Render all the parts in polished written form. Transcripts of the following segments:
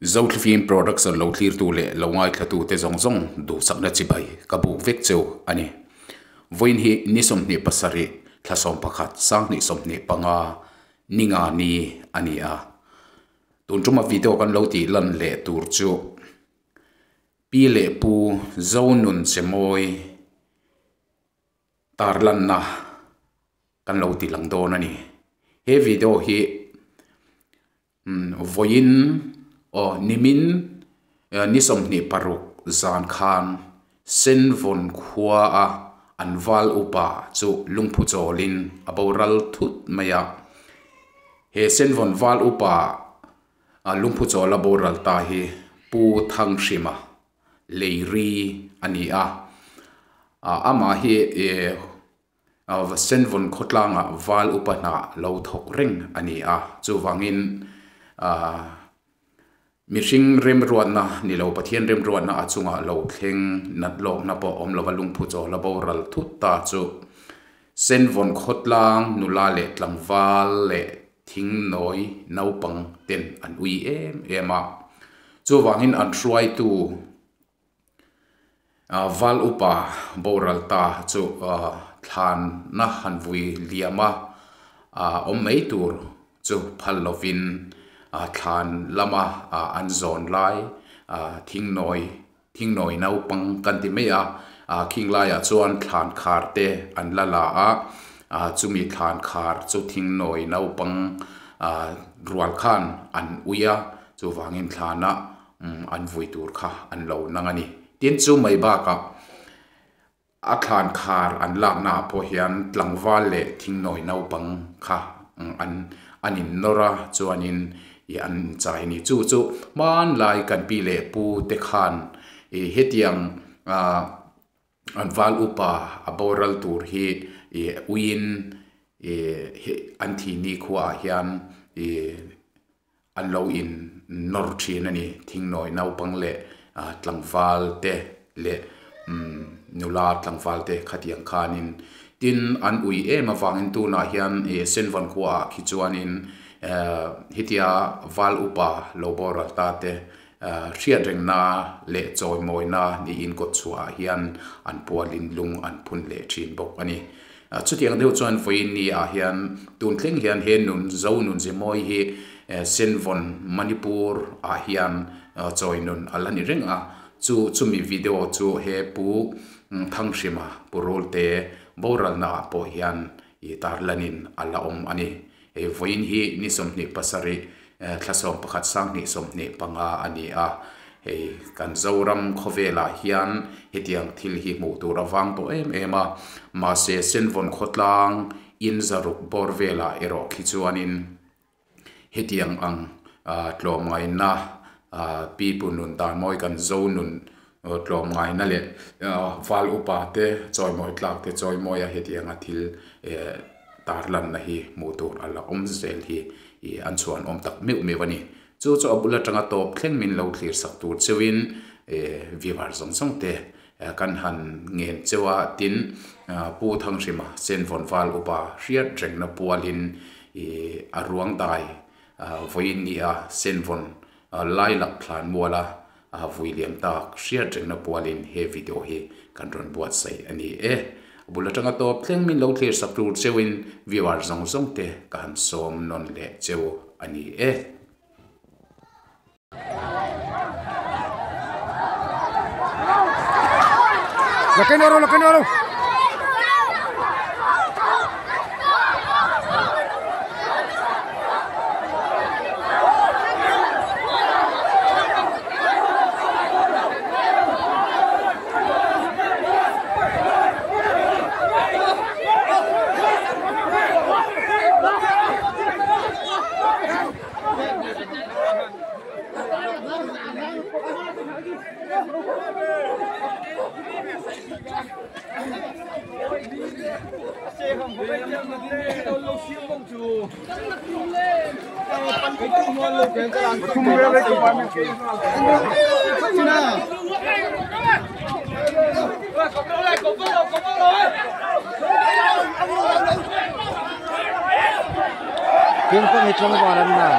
Zothlifim Production lo thlirtu leh lo ngaithlatute zawng zawng duhsakna chibai ka buk vek cheu a ni. Vawiin hi ni 27 thla 11 sanghnih 25 ninga ni a ni a. Tun tuma video kan lo tih lan leh tur chu Pi leh Pu Zonun Chemawi tarlanna kan lo ti lang dawn a ni. He video hi Vawiin aw nimin ni 26 zan khan Senvawn khua a an val upa chu lungphu chawlin a boral thut mai a. He Senvawn val upa lungphu chawl a boral ta hi Pu Thanghrima Leiri a ni a. Amah hi Senvawn khawtlangah val upa hna lo thawk reng a ni a, chuvangin mihring remruatna ni lo Pathian remruatna a chungah lo thleng nat lawkna pawh awm lova lungphu chawl a boral thut ta chu Senvawn khawtlang nula leh tlangval leh thingnawi naupang ten an ui em em a, chuvangin an hruaitu Val upa boral ta chu thlanna han vui liam a, awm mai tur chu phal lovin thlan lama an zawn lai thingnawi thingnawi naupang kan ti mai a, khing laiah chuan thlan khar te an la la a, chumi thlan khar chu thingnawi naupang rual khan an ui a, chuvangin thlana an vui tur kha an lo nang a ni. Tin chu mai bakah a thlan khar an lakna ah pawh hian tlangval leh thingnawi naupang kha an an in nawr a chuanin ih an inchai a ni. Chu chu hmanlai kan pi leh pu te khan ih hetiang ah an val upa a boral tur hi ih uiin ih an thihni khuaah hian ih An lo in nawr thin a ni. Thingnawi naupang leh tlangval te leh nula tlangval te khatiang khanin tin an ui em avangin tunah hian ih Senvawn khuaah khi chuanin hetia val upa lo boral ta te hriat rengna leh chawimawina niin kawtchhuahah hian an pualin lung an phun leh thin bawk a ni. Chutiang deuh chuan vawiin ni ah hian tun thleng hian he nun zo nun zemawi hi Senvawn Manipur ah hian chawi nun a la ni reng a, chu chumi video chu he Pu Thanghrima Pu Rulte boralna ah pawh hian i tarlanin a la awm a ni. Hei vawiin hi ni 27 thla 11 sanghnih 25 a ni a, hei kan Zoram khawvelah hian hetiang thil hi hmuh tur a vang tawh em em a, mahse Senvawn khawtlang in zaruk bawr velah erawh khi chuanin hetiang ang tlawmngaihna pipu nun dan mawi kan Zo nun tlawmngaihna leh val upa te chawimawi tlak te chawimawi a hetianga thil tarlanna hi hmuh tur a la awm zel hi ih an chhuan awm tak meuh meuh a ni. Chu chu a bul atanga tawp thleng min lo thlir sak tur cheuhin ih viewer zawng zawng te kan han ngen cheu a tin Pu Thanghrima Senvawn val upa hriat rengna pualin ih a ruang dai vawiin ni a Senvawn lailak thlan muala A vui liam tak hriat rengna pualin he video hi kan rawn buatsaih a ni e. A bul atanga tawp thleng min lo thlir sak tur cheuhin viewer zawng zawng te ka han sawm nawn leh cheu a ni e. Lakenoro, lakenoro. Kim pang itlangval an na.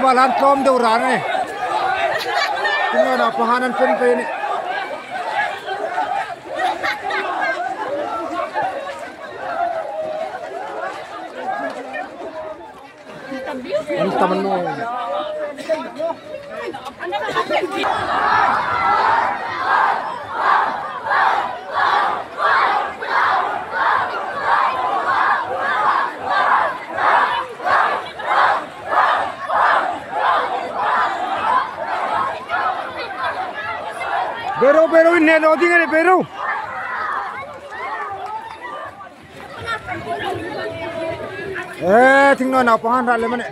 Tlangval an tlawm deuh ran a ni. Tingawnah pahan an pen phei a ni. An tam an maw. Pero pero in nen ding ani pero. Eh thing no nau pangan ra le mane.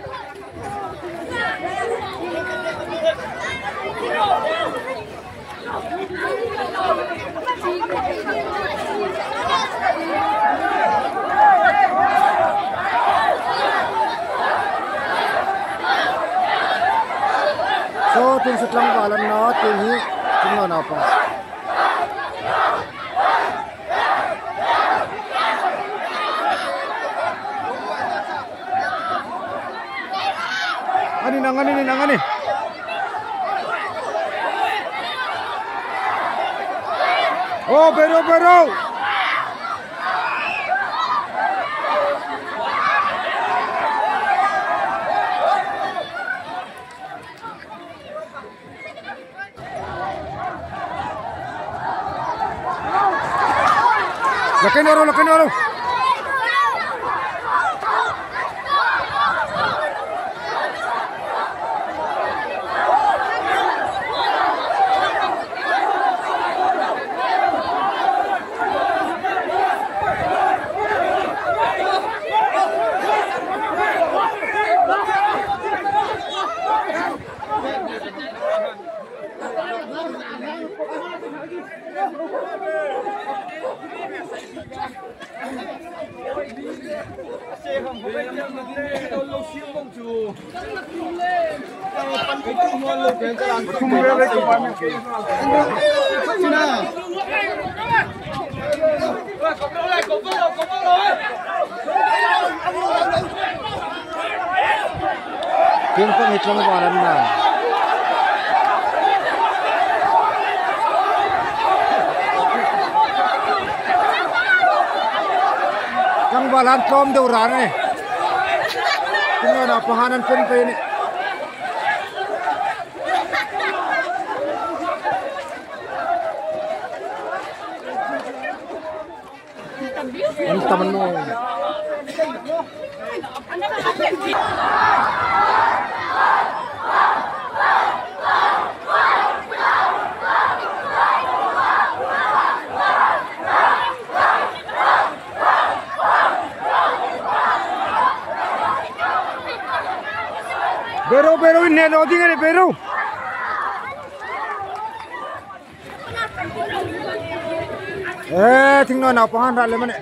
Saw tin sa tlangval an na tin hi thingnawn naupang. Ani nang ani nang ani. Oh, pero pero. Lakin oro, lakin oro. Tiếng có hết trong vào lần nào. Tlangval an tlawm deuh ran a ni. Tingawnah pahan an pen phei a ni. An tam an maw. Pero pero in nen ding ani pero. Eh thing no nau pangan ra le mane.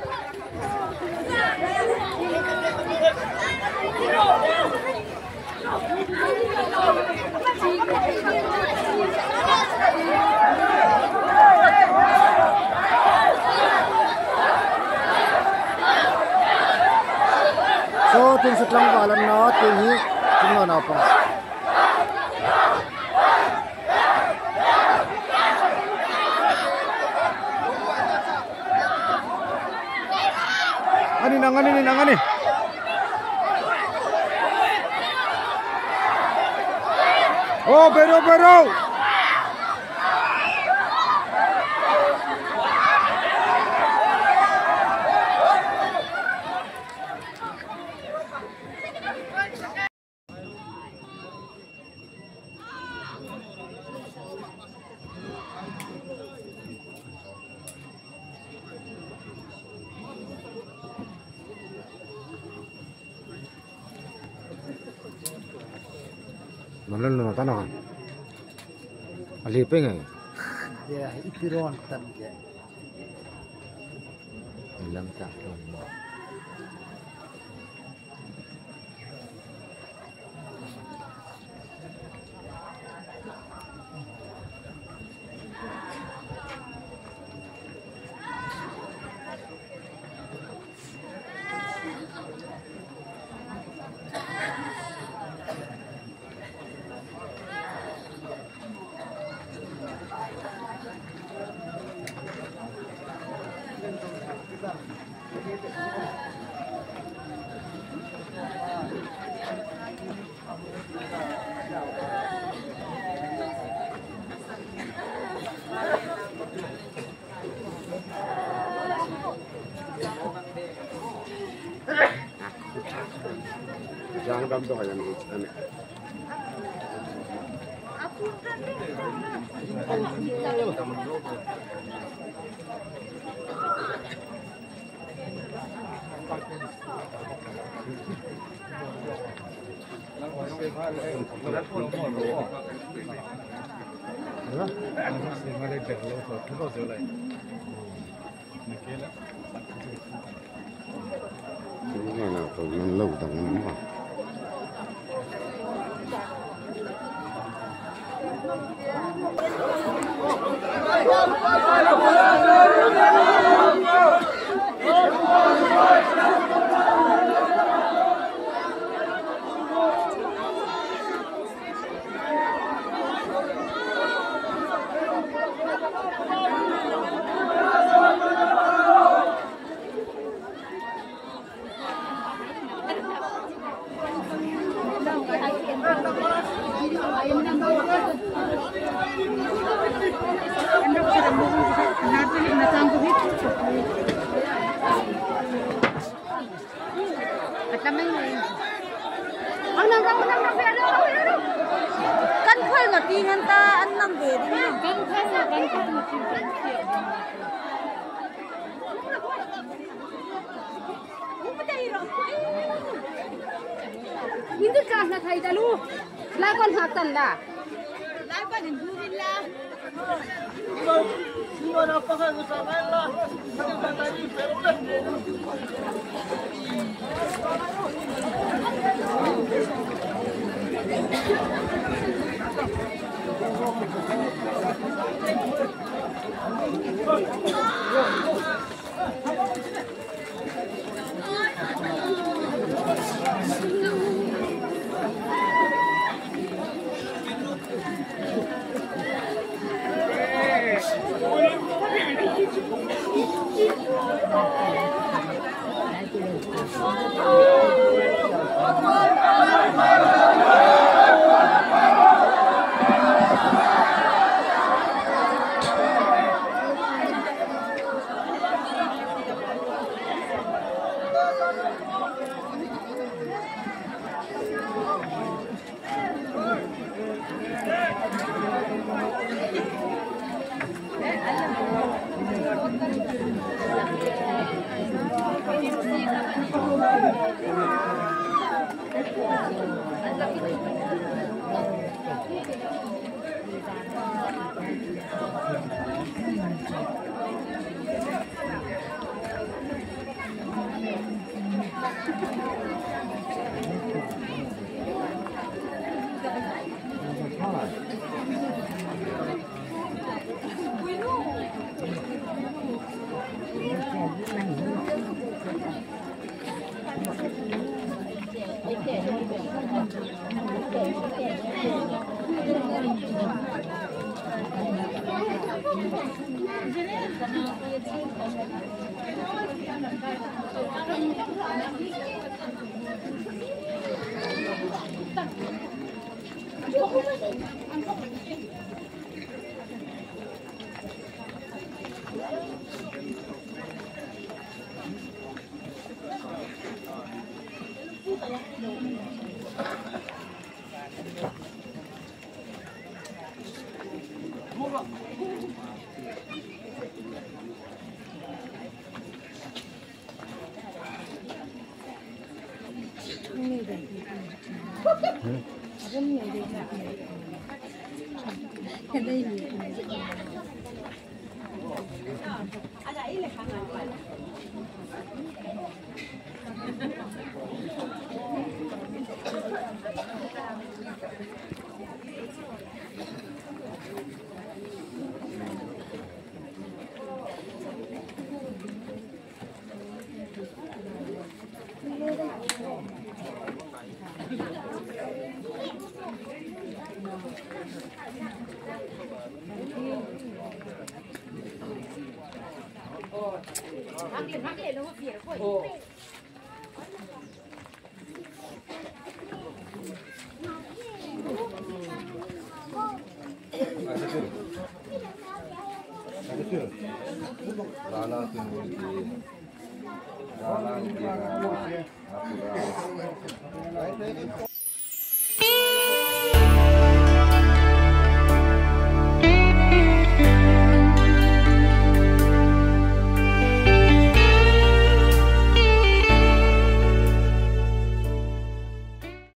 So tin sa tlangval an na tin hi thing no nau pang. Ani nang ani nang ani. Oh, pero pero. Malan na tanong. Alipin eh. Yeah, ipiron tan ke. Ilang taon mo.